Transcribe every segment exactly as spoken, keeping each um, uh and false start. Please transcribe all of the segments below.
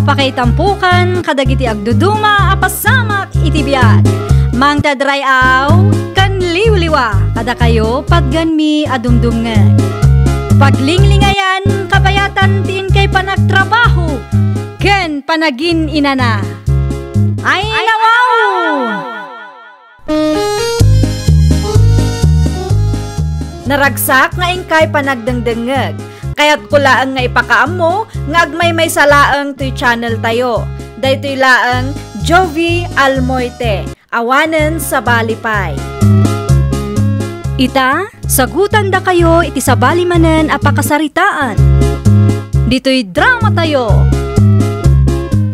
Pakaitampokan kadagiti agduduma a pasamak iti biag. Mangted ray-aw ken liwliwa kadakayo patgenmi a dumdumngeg. Paglinglingayan, kabayatan ti inkay panagtrabaho ken panagin-inana. Ay, nawaw! Naragsak nga inkay panagdengdengngeg. Kayatko laeng nga ipakaammo nga agmaymaysa laeng toy channel tayo. Daytoy laeng Jovie Almoite, awanen sabali pay. Ita, sagutandakayo iti sabali manen a pakasaritaan. Ditoy drama tayo.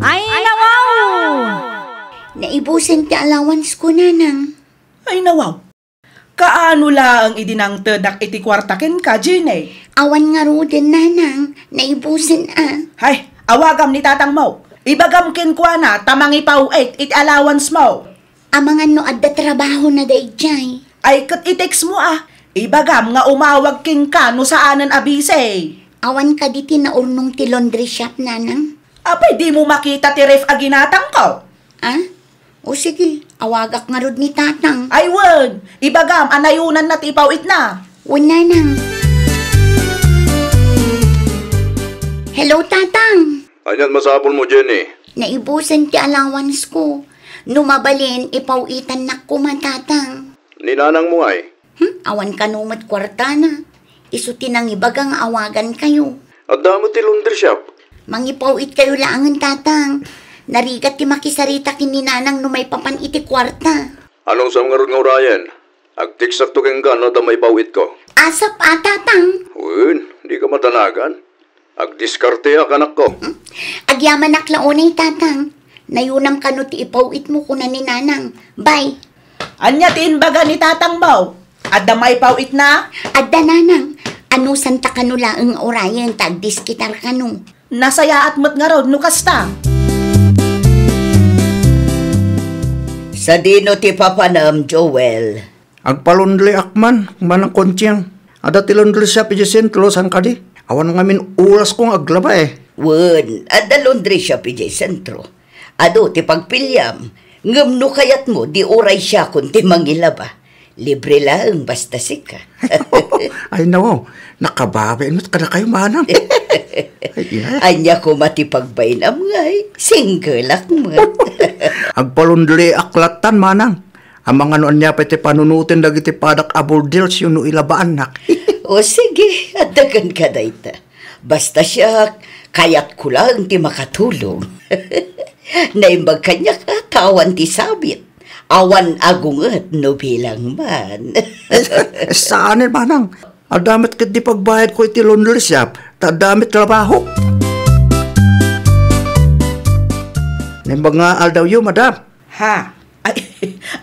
Ay, nawaw! Naibusen ti allowance ko, nanang. Ay, nawaw. Kaano laeng idi nangtedak iti kuarta kenka, Jenny? Awan ngaruden, nanang. Naibusen a. Hay, awagam ni tatangmo. Ibagam kenkuana ta mangipaw-it iti allowance mo. Amangan no adda trabahona daydiay. Ay, ket i-text mo a. Ibagam nga umawag kenka no saanen a busy. Awan kadi ti naurnong ti laundry shop, nanang? Apay, dimo makita ti ref a ginatangko? Ah? O sige, awagak ngarud ni tatang. Ay, wen. Ibagam a nayunanna ti ipaw-itna. Wen, nanang. Hello, tatang. Anian masapulmo, Jenny? Naibusen ti allowance ko. No mabalin, ipaw-itannak koma, tatang. Ni nanangmo ngay? Hmm, awan kano met kuartana. Isu ti nangibaga nga awagankayo. Adda met ti laundry shop. Mangipaw-itkayo laengen, tatang. Narigat ti makisarita ken ni nanang no maipapan iti kuarta. Anusam ngarud nga urayen? Agtekstakto kenka no adda maipaw-itko. Asap a, tatang. Wen, dika madanagan. Agdiskarteak, anakko. Hmm? Agyamanak la unay, tatang. Nayunam kano ti ipaw-itmo, kuna ni nanang. Bye. Ania ti imbaga ni tatangmo? Adda maipaw-itna? Adda, nanang. Anusanta kano laeng nga urayen ta agdiskitar kano. Nasayaat met ngarud no kasta. Sadino ti papanam, Joel? Agpalaundryak man, Manang Conching. Adda ti laundry shop idiay sentro, saan kadi? Awan ngamin urasko nga aglaba, eh. Wen, adda laundry shop idiay sentro. Adu ti pagpiliam, ngem no kayatmo, di uray siakon ti mangilaba. Libre laeng basta sika. Ay, nawaw, nakababain met kadakayo, manang. Ay, inay. Ania koma ti pagbainam ngay, singleak met. Agpalaundryak lattan, manang. Amangan no ania pay ti panunoten dagiti padak a border wenno ilabaannak. O sige, adda kenka dayta. Basta siak, kayatko laeng ti makatulong. Naimbag kaniak a ta awan ti sabit. Awan agunget no bilang man. Saanen, manang. Adda met ketdi pagbayadko iti laundry shop, ta adda met trabahok. Naimbag nga aldawyo, madam. Ha? Ay,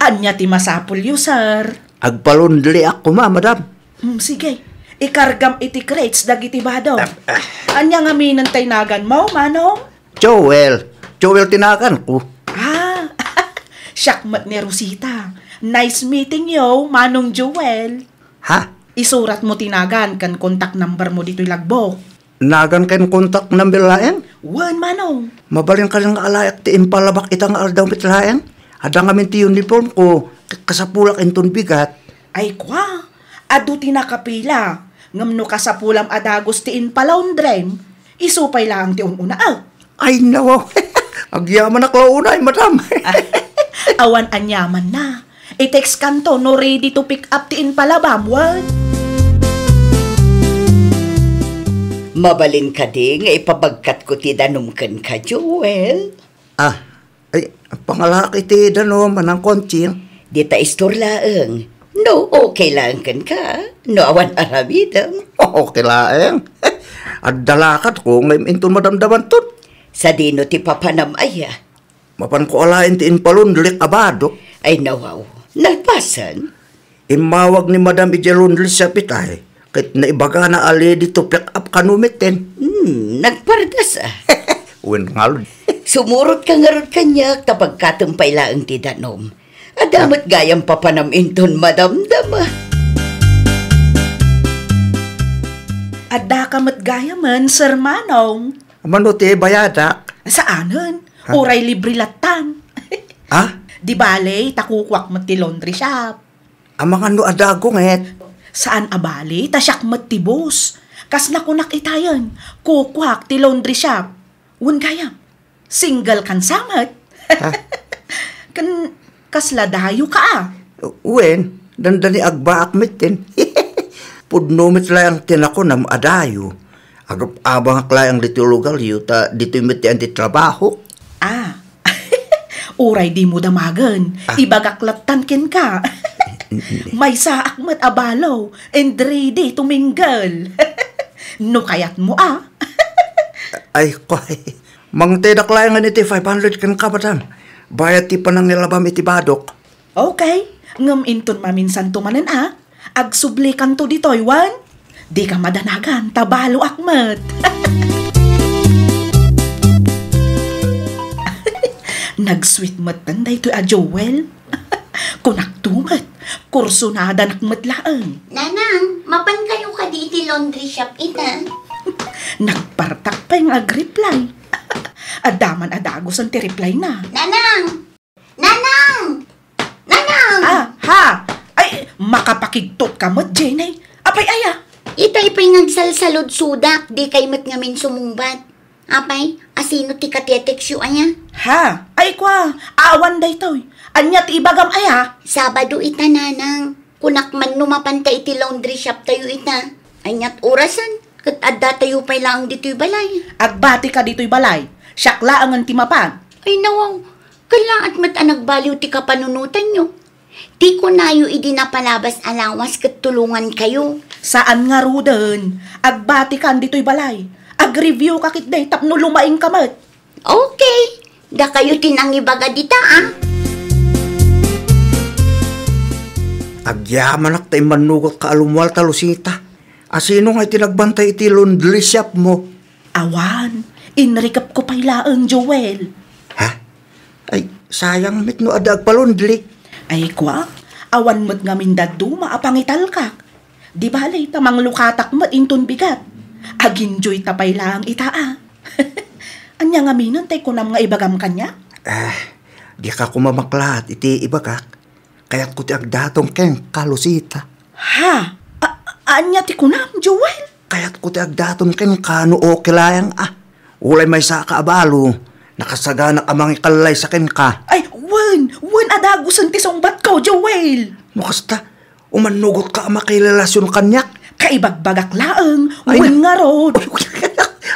ania ti masapulyo, sir? Agpalaundryak koma, madam. Hmm, sige. Ikargam iti crates dagiti bado. Ah, ah. Ania ngamin ti naganmo, manong? Joel. Joel ti naganko. Ah, siak met ni Rosita. Nice meeting you, Manong Joel. Ha? Isuratmo ti nagan ken contact number mo ditoy logbook. Nagan ken contact number laeng? Wen, manong. Mabalin kadi nga alaek ti impalabak ita nga aldaw met laeng? Adda ngamin ti uniformko, ket kasapulak inton bigat. Ay, kua, adu ti nakapila, ngem no kasapulam a dagus ti impalaundrem, isu pay laeng ti un-unaek. Ay, nawaw. Agyamanak la unay, madam. Awan aniamanna. I-text kanto no ready to pick up ti impalabam, wen? Mabalin kadi nga ipabagkatko ti danom kenka, Joel? Ah, ay, pangalaak iti danom, Manang Conching. Dita istor laeng. No, okay laeng kenka. No, awan aramidem. Okay laeng. Adda lakadko, ngem inton madamdamanton. Sadino ti papanam aya? Mapanko alaen ti impalaundrik a badok. Ay, nawaw. Nalpasen? Immawag ni Madam idiay laundry shop itay, ket naibagana a ready to pick up kano metten. Hmm, nagpardas a. Wen ngarud. Sumurotka ngarud kaniak, ta pagkatem pay laeng ti danom. Adda met gayam papanam inton madamdama. Addaka met gayamen, Sir Manong. Mano ti bayadak? Saanen. Ha? Uray libre lattan. Ah? Di bale, ta kukuak met ti laundry shop. Amangan no adago, nget? Saan a bale, ta siak met ti boss. Kas nakunak itayen, kukuak ti laundry shop. Wen gayam, single kan sa met. Ha? Ken kasla dayo ka a? Wen, dandani agbaak metten. Pudno met laeng ti nakunam a dayo. Agap-abangak laeng ditoy lugaryo, ta ditoy met ti anti trabaho. Ah. Uray dimo damagen, ah, ibagak lattan kenka. Maysaak met a balo, and ready to mingle. No kayatmo a. Ay, kuay. Mangtedak laengen iti five hundred kenka, madam. Bayad ti panangilabam iti badok. Okay. Ngem inton maminsanto manen a, agsublikanto ditoy, wen? Dika madanagan, ta baloak met. Nagsweet metten daytoy a Joel. Kunakto met, kursonadanak met laeng. Nanang, mapan kayo kadi iti laundry shop ita? Nagpartak pay nga agreply. Adda man a dagusen ti reply na. Nanang! Nanang! Nanang! Ah, ha? Ay, makapakigtot ka met, Jenny. Apay aya? Itay pay nga agsalsaludsodak, dikay met ngamin sumungbat. Apay, asino ti kateteksyo aya? Ha? Ay, kwa, awan daytoy. Ania ti ibagam aya? Sabado ita, Nanang. Kunak man no mapanta iti laundry shop tayo ita. Aniat orasen, ket adda tayo pay laeng ditoy balay. Agbati ka ditoy balay. Siak laengen ti mapan. Ay, nawaw. Kallaat met a nagbaliw ti kapanunotanyo. Ti kunayo idi napalabas a lawas ket tulongan kayo. Saan ngaruden. Agbati kan ditoy balay. Agreview ka ketdi tapno lumaing ka met. Okay. Dakayo ti nangibaga dita, a? Agyamanak ta immannugotka a lumualta, Lucita. Asino ngay ti nagbantay iti laundry shop mo? Awan. Inrikepko pay laeng, Joel. Ha? Ay, sayang met no adda agpalaundry. Ay, kwa, awan met ngamin dadduma a pangitalkak. Di bale, ta manglukatak met inton bigat. Aginjoy ta pay laeng ita, a. Ania ngaminen tay kunam nga ibagam kaniak? Ah, dika koma maklaat iti ibagak. Kayatko ti agdaton kenka, Lucita. Ha? A-, ania ti kunam, Joel? Kayatko ti agdaton kenka no okay laeng, a. Ulay maysaak a balo, nakasaganak a mangikallaysa kenka. Ay, wen, wen a dagusen ti sungbatko, Joel. No kasta, umannugotka a makirelasion kaniak. Kaibagbagak laeng, ay, wen na. Ngarud.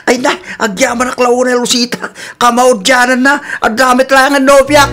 Ay na, agyamanak la unay, Lucita. Kamaudiananna, adda met laeng a nobiak.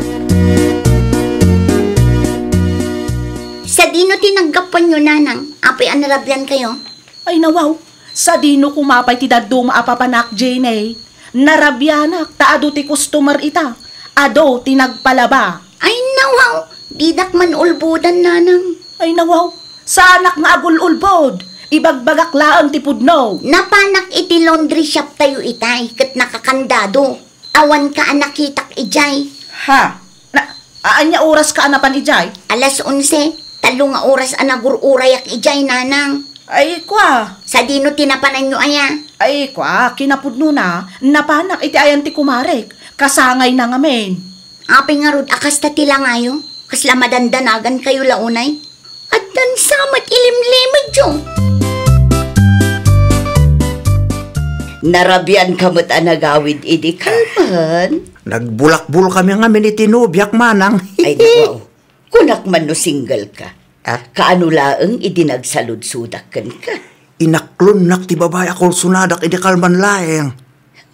Sadino ti naggapuanyo, Nanang? Apay a narabian kayo? Ay, nawaw. Sadino koma pay ti dadduma a papanak, Jenny? Narabianak ta adu ti customer ita. Adu ti nagpalaba. Ay, nawaw. Didak man ulbodan, Nanang. Ay, nawaw. Saanak nga agul-ulbod. Ibagbagak laeng ti pudno. Napanak iti laundry shop tayo itay, ket nakakandado. Awan ka a nakitak idiay. Ha? Na, a-, ania oras ka a napan idiay? Alas onse. Tallo nga oras a nagur-urayak idiay, Nanang. Ay, kwa. Sadino ti napananyo aya? Ay, kwa, kinapudnona, napanak iti ayan ti kumarek. Kasangayna ngamin. Apay ngarud a kasta ti langayo? Kasla madandanagan kayo la unay? Addan sa met ilimlimedyo. Narabian ka met a nagawid idi kalman. Nagbulakbol kami ngamin iti nobiak, manang. Ay, naku. Kunak man no single ka. Ah? Kaano laeng idi nagsaludsodak kenka? Inaklonnak ti babai a kursonadak idi kalman laeng.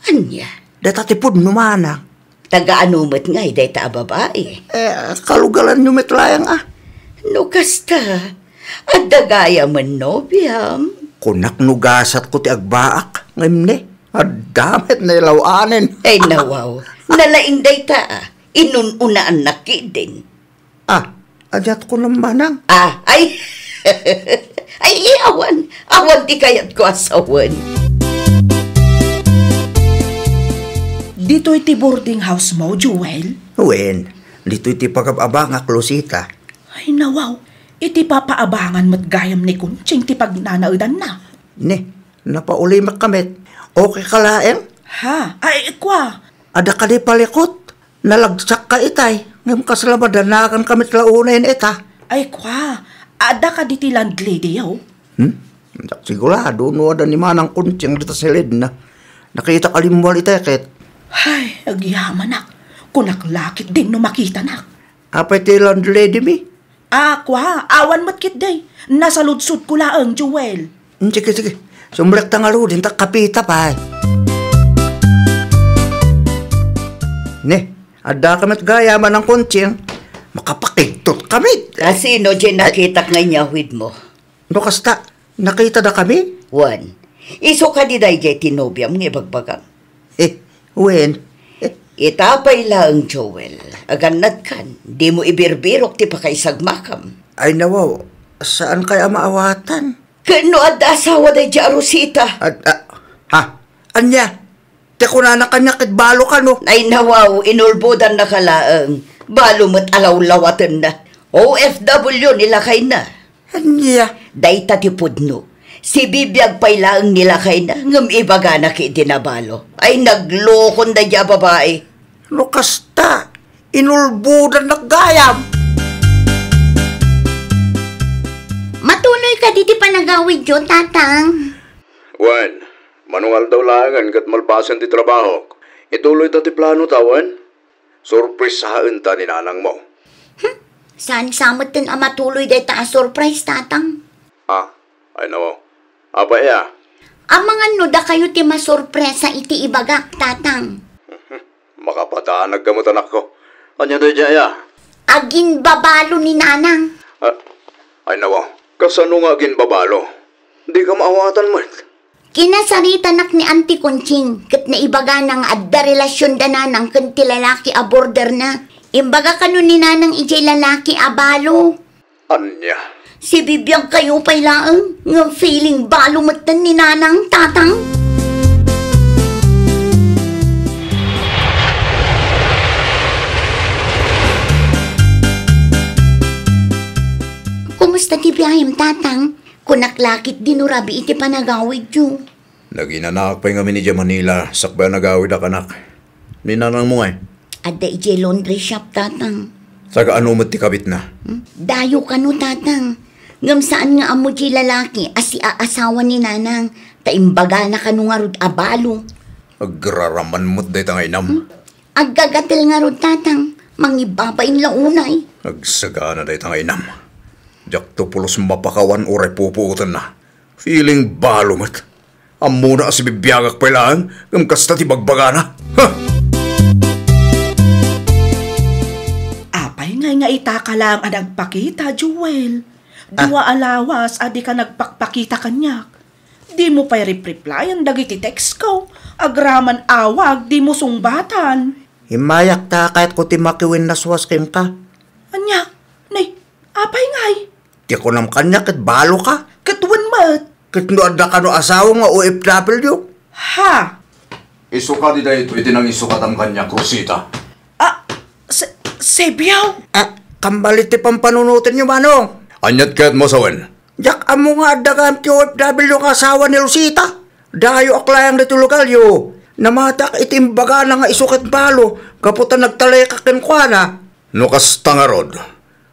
Ania? Dayta ti pudno, manang. Taga ano met ngay dayta a babai? Eh, kalugalanyo met laeng, a. No kasta, adda gayamen nobiam. Kunak no gasatko ti agbaak, ngem ne, adda met nailaw-anen. Ay, nawaw. Nalaing dayta, a. Inun-unaannak ketdin. Ah, adiat ko namanang. Ah, ay. Ay, awan. Awan ti kayatko a sawen. Ditoy ti boarding house mo, Joel? Wen, ditoy ti pagab-abangak, Lucita. Ay, nawaw. Iti papaabangan met gayam ni Kunching ti pagnanaedanna. Ne, napaulimek ka met. Okay ka laeng? Ha? Ay, kwa. Adda kadi palikut? Nalagsakka itay, ngem kasla madanaganka met la unay ita. Ay, kua, adda kadi ti landlady-yo? Hmm? Sigurado no adda ni Manang Kunching dita siledna. Nakitak a limmual itay ket. Ay, agyamanak. Kunak la ketdin no makitanak. Apay ti landlady mi? Ah, kua, awan met ketdi. Nasaludsodko laeng, Joel. Hmm, sige, sige. Sumrekta ngaruden ta kapita pay. Ne, addaka met gayam, Manang Kunching. Makapakigtot kami. Kasino diay nakitak nga inyawidmo? No kasta, nakitadakami? Wen, isu kadi daydiay ti nobiam nga ibagbagam? Eh, wen. Eh. Ita pay laeng, Joel. Agannadkan, dimo ibirbirok ti pakaisagmakam. Ay, nawaw, saankay a maawatan? Ken no adda asawa daydiay a Rosita? Ad-, ah, ha? Ania? Ti kunana kaniak ket balo kano? Ay, nawaw, inulbodannaka laeng. Balo met a lawlawatenna. O F W ni lakayna. Ania? Dayta ti pudno. Sibibiag pay laeng ni lakayna, ngem ibagana ketdi a balo. Ay, naglokon daydiay a babai. No kasta, inulbodannak gayam. Matuloy kadi ti panagawidyo, Tatang? Wen, mano nga aldaw laengen ket malpasen ti trabahok, ituloyta ti planota, wen? Sorpresaenta ni nanangmo. Hmm? Saan sa metten a matuloy dayta a surprise, Tatang? Ah, ay, nawaw. Apay aya? Amangan no dakayo ti masurpresa iti ibagak, Tatang. Makapadanag ka met, anakko. Ania daydiay aya? Aginbabalo ni Nanang. Ah, ay, nawaw. Kasano nga aginbabalo? Dika maawatan met. Kinasaritanak ni Auntie Conching ket naibagana nga adda relasionda Nanang ken ti lalaki a borderna. Imbaga kano ni Nanang idiay lalaki a balo. Ania? Sibibiagkayo pay laeng, ngem feeling balo metten ni Nanang, Tatang. Kumusta ti biayem, Tatang? Kunak la ketdi no rabii ti panagawidyo. Naginanaak pay ngamin idiay Manila, sakbay a nagawidak, anak. Ni nanangmo ngay? Adda idiay laundry shop, Tatang. Taga-ano met ti kabitna? Hmm? Dayo kano, Tatang. Ngem saan nga ammo ti lalaki a siaasawa ni Nanang, ta imbagana kano ngarud a balo. Agraraman met dayta nga inam. Hmm? Aggagatel ngarud, Tatang. Mangibabain la unay. Agsagana dayta nga inam. Diakto pulos mapakawan uray pupuotenna. Feeling balo met. Ammona a sibibiagak pay laeng, ngem kasta ti bagbagana. Ha! Apay ngay nga itaka laeng a nagpakita, Joel? Ah. Dua a lawas a dika nagpakpakita kaniak. Dimo pay repreplyan dagiti textko. Agraman awag, dimo sungbatan. Immayak ta kayatko ti makiwennaswas kenka. Ania? Nay, apay ngay? Ti kunam kaniak ket balo ka. Ket wen met. Ket no adda kano asawa nga O F W? Ha? Isu kadi daytoy ti nangisukatam kaniak, Rosita. Ah, se-, Sebio? Ah, kammalit ti pampanunotenyo, Manong. Aniat kayatmo, sawen? Diak ammo nga adda gayam ti O F W nga asawa ni Rosita. Dayoak laeng ditoy lugaryo. Namatiak iti imbagana nga isu ket balo gapu ta nagtalekak kenkuana. No kasta ngarud,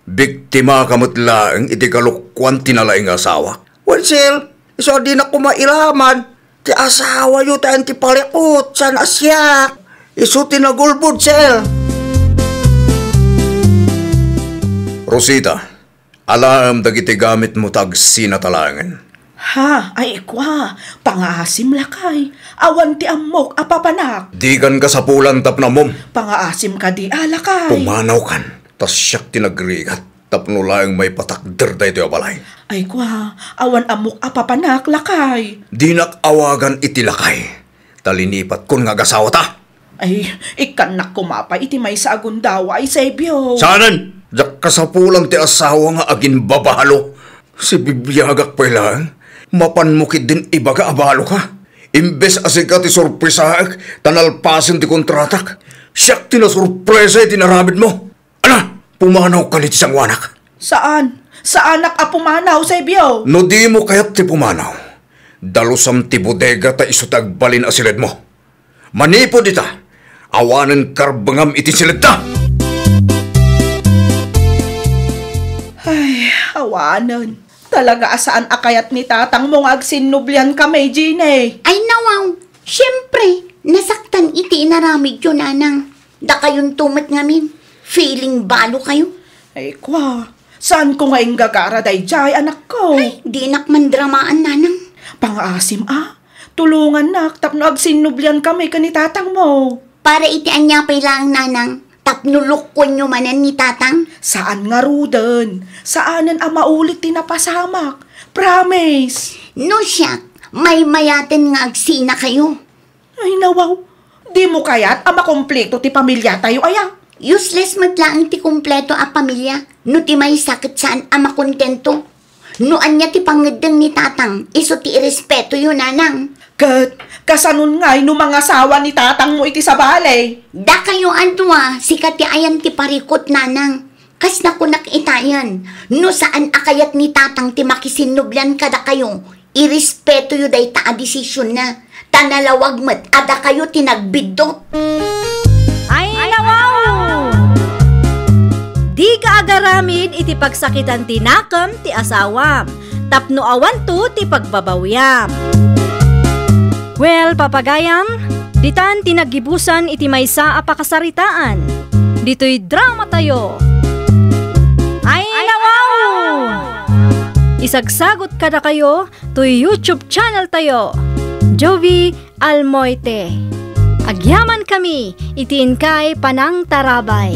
biktimaka met laeng iti kalokuan ti nalaing nga asawak. Wen, sir, isu a dinak koma iraman, ti asawayo ti ayan ti palikut, saan a siak. Isu ti nagulbod, sir. Rosita, alaem dagiti gamitmo ta agsinata laengen. Ha, ay, kua, pangaasim lakay. Awan ti ammok a papanak. Dikan kasapulan tapno ammom. Pangaasim kadi a lakay. Pumanawkan, ta siak ti nagrigat tapno laeng maipatakder daytoy a balay. Ay, kua, awan ammok a papanak lakay. Dinak awagan iti lakay, ta linipatkon nga agasawata. Ay, ikkannak koma pay iti maysa a gundaway, Sebio. Saanen? Diak kasapulan ti asawa nga aginbabalo. Sibibiagak pay laeng. Mapanmo ketdin ibaga a balo ka. Imbes a sika ti sorpresaek ta nalpasen ti kontratak, siak ti nasorpresa iti inaramidmo. Ala, pumanawkan iti sangoanak. Saan? Saanak a pumanaw, Sebio. No dimo kayat ti pumanaw, dalusam ti bodega ta isu ti agbalin a siledmo. Manipud ita, Awanen karbengam iti siledta. Ay, awanen. Talaga a saan a kayat ni tatangmo nga agsinnublian kami, Jeannie. Ay, nawaw. Siyempre, nasaktan iti inaramidyo, nanang. Dakayonto met ngamin. Feeling balo kayo. Ay, kwa. Saan ko nga inggagara daydiay, anak ko? Ay, dinak mandramaan, nanang. Pangaasim, a. Tulongannak tapno agsinnublian kami ken ni tatangmo. Para iti ania pay laeng, nanang? Tapno lukkonyo manen ni tatang? Saan ngaruden. Saanen a maulit ti napasamak. Promise. No siak, maymayaten nga agsina kayo. Ay, nawaw. Dimo kayat a makompleto ti pamiliatayo, aya? Useless met laeng ti kompleto a pamilia no ti maysa ket saan a makontento. No ania ti pangngeddeng ni tatang, isu ti irespetoyo, nanang. Ket kasanon ngay no mangasawa ni tatangmo iti sabali? Dakayo a dua, sika ti ayan ti parikut, nanang. Kas nakunak itayen, no saan a kayat ni tatang ti makisinnublian kadakayo, irespetoyo dayta a desisionna, ta nalawag met a dakayo ti nagbiddut. Ay, nawaw! Dika agaramid iti pagsakitan ti nakem ti asawam, tapno awanto ti pagbabawiam. Well, papagayam, ditan ti naggibusan iti maysa a pakasaritaan. Ditoy drama tayo. Ay, nawaw! Isagsagot kadakayo toy YouTube channel tayo, Jovi Almoite. Agyaman kami iti inkay panangtarabay.